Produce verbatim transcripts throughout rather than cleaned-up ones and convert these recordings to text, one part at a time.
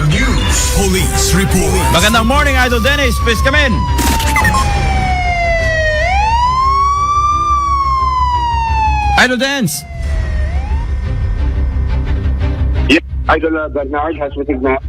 News Police Report. Magandang morning, Idol Dennis. Please come in. Idol Dennis. Yes, Idol, uh, Bernard, has received na.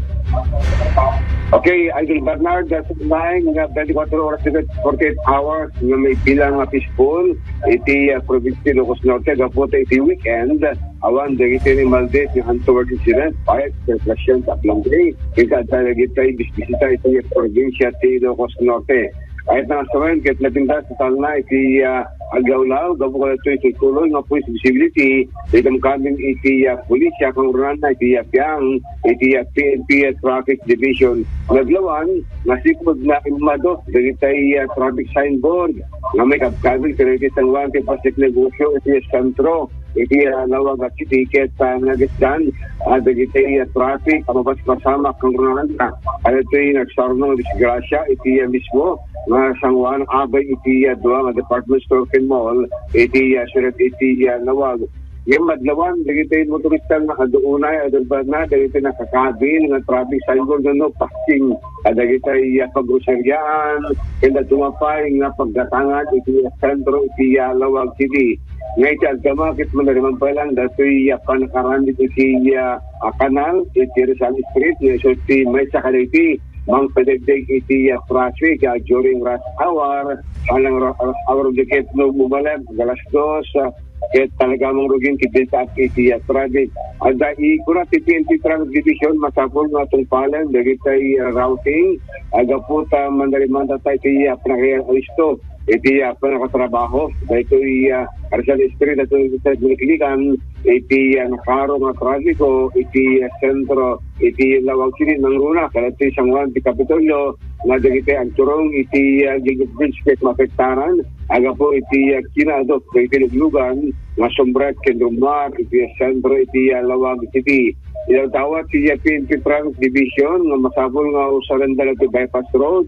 Okay, Idol Bernard, that's nine, uh, twenty-four oras, forty-eight hours, nga may bilang, uh, peaceful iti, uh, province ti Ilocos Norte, gapu ta iti weekend, awan dagiti animal death nga untoward incident, fire, construction, sa Ablangay, ken adda dagiti bisbisita iti probinsya ti Ilocos Norte. Ket nakasawen ket napintas ti talna iti, ah, aglawlaw, gapu kadagitoy sulsuloy nga police visibility, ikamkameng iti, ah, pulisya, kangurunganna iti, ah, piang, iti, ah, P N P Traffic Division. Naglawan, nasipud nga immado, dagiti, ah, traffic signboard, nga may kabkabig, kadagiti sanguan ti pasig negosyo, iti sentro, iti, ah, Laoag a City ket, ah, nagisdan, ah, dagiti, ah, traffic a mapaspasamak kangrunaanna. Ania ditoy nagsarno nga disgrasya iti, ah, mismo nga sanguan abay iti, ah, dua nga department store ken mall iti, ah, siyudad iti, ah, Laoag. Ngem madlawan dagiti motorista nga adu unay, adu bana, dagiti nakakabil nga traffic signboard wenno passing, ah, dagiti, ah, pagroseriaan, ken dadduma pay nga paggatangan iti, ah, sentro iti, ah, Laoag City. Nga iti agdama ket manariman pay lang datoy, ah, pannakaramid iti, ah, ah, kanal iti Rizal Street nga isu ti maysa kadagiti mangpadegdeg iti, ah, traffic, ah, during rush hour, alang ra-, rush hour di ket no bumalem, alas dos, ah, ket talaga mangrugin ti build up iti, ah, traffic. Adda ikuna ti P N P Traffic Division, masapul nga tungpalen dagiti, ah, routing, ah, gapu ta manariman data iti, ah, panagayaristo iti, ah, pannakatrabaho daytoy, ah, Rizal Street, daytoy sa Maliklikan, iti, ah, nakaro nga trafiko iti, ah, sentro iti Laoag City, nangruna kadagiti sanguan ti Kapitolyo nga dagiti agturong iti, ah, Gilbert Bridge ket maapektaran, agapu iti, ah, kinaadop iti luglugan nga sumrek ken rummuar iti sentro iti, ah, Laoag City. Idawdawat ti, ah, P N P Traffic Division nga masapul nga usarenda dagiti bypass road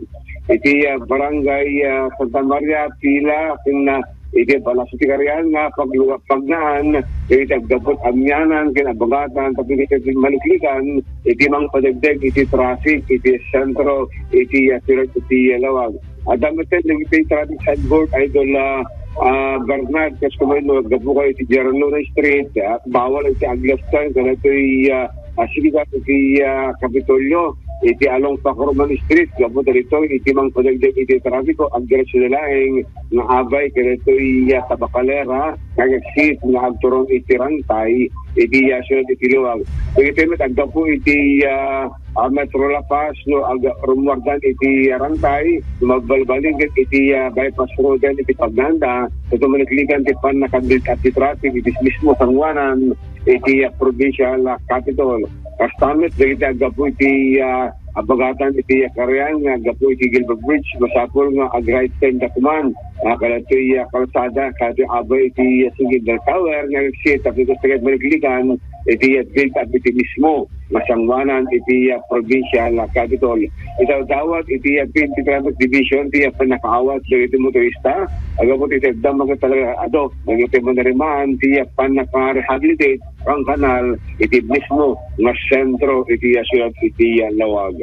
iti, ah, barangay, ah, Santa Maria, Pila, ken, ah, iti Palasyo ti Karian nga pagluwa-, pagnaan iti aggapu iti amianan ken abagatan tapno iti maliklikan iti mangpadegdeg iti traffic iti sentro iti, ah, siyudad iti, ah, Laoag. Adda metten dagiti traffic signboard, Idol, ah, ah, Bernard, kas kumain no aggapu kayo iti General Luna Street, ah, bawal iti agleftan kadagitoy, ah, ah, sinigat iti, ah, Kapitolyo iti along Pacoroman Street, gapu dagitoy iti mangpadegdeg iti trafiko, agdiretso da laeng nga abay kadagitoy, ah, Tabacalera, nga exit nga agturong iti Rantay, iti, ah, siyudad iti Laoag. Dagitoy met aggapu iti, ah, ah, Metro La Paz, no, ag-, rummuardan iti, ah, Rantay, magbalbaligen iti, ah, bypass road iti pagnaanda, ket maliklikan ti pannakabuild up ti traffic iti mismo sanguanan iti, ah, provincial, ah, capital. Kasta met dagiti aggapu iti, ah, abagatan iti, ah, Karian nga aggapu iti Gilbert Bridge, masapul nga ag-right turn da kuman, ah, kadagitoy, ah, kalsada, kadagitoy abay iti, ah, Single Tower nga exit, tapno kasta ket maliklikan iti, ah, build up iti mismo nga sanguanan iti, ah, provincial, ah, capital. Idawdawat iti, ah, P N P Traffic Division ti, ah, pannakaawat dagiti motorista. Agapu iti agdama ket talaga adu dagiti manarimaan ti, ah, pannakarehabilitate ken kanal iti mismo nga sentro iti, ah, siyudad iti, ah, Laoag.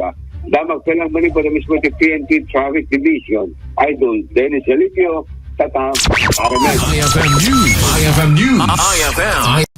Damag pay lang manipud a mismo iti P N P Traffic Division. Idol Dennis Alipio, Tata, R M N. I F M News. I F M News. I F M.